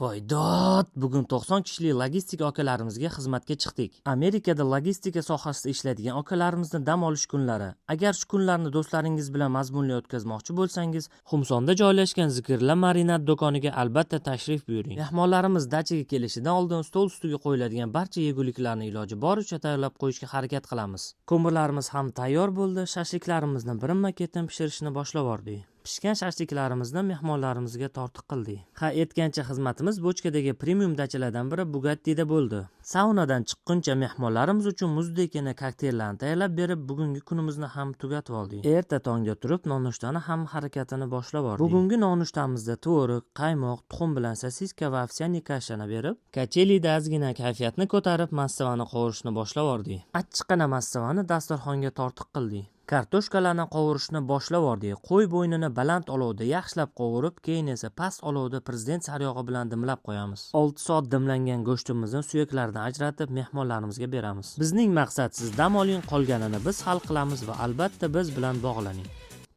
Voy dod, bugun 90 kishilik logistika akalarimizga xizmatga chiqdik. Amerikada logistika sohasida ishlaydigan akalarimizni dam olish kunlari. Agar shu kunlarni do'stlaringiz bilan mazmunli o'tkazmoqchi bo'lsangiz, Xumsonda joylashgan Zikirla Marinad do'koniga albatta tashrif buyuring. Mehmonlarimiz dachaga kelishidan oldin stol ustiga qo'yiladigan barcha yeguliklarni iloji boricha tayyorlab qo'yishga harakat qilamiz. Ko'mirlarimiz ham tayyor bo'ldi, shashliklarimizni birinma-ketin pishirishni boshlab yubordik. Pishgan shashliklarimizni mehmonlarimizga tortiq qildik. Ha, aytgancha, xizmatimiz Bochkadagi premium dachalardan biri Bugattida bo'ldi. Saunadan chiqquncha mehmonlarimiz uchun muzdekkina kokteyllarni tayyorlab berib, bugungi kunimizni ham tugatib oldik. Erta tongda turib, nonushtani ham harakatini boshlab yubordik. Bugungi nonushtamizda tvorog, qaymoq, tuxum bilan sosiska va овсяный каша ni berib, kachelida ozgina kayfiyatni ko'tarib, mastavani qovurishni boshlab yubordik. Achchiqqina mastavani dasturxonga tortiq qildik. Kartoshkalarni qovurishni boshlab yubordik. Qo'y bo'ynini baland olovda yaxshilab qovurib, keyin esa past olovda Prezident saryog'i bilan dimlab qo'yamiz. 6 soat dimlangan go'shtimizni suyaklaridan ajratib, mehmonlarimizga beramiz. Bizning maqsad: siz dam oling, qolganini biz hal qilamiz va albatta biz bilan bog'laning.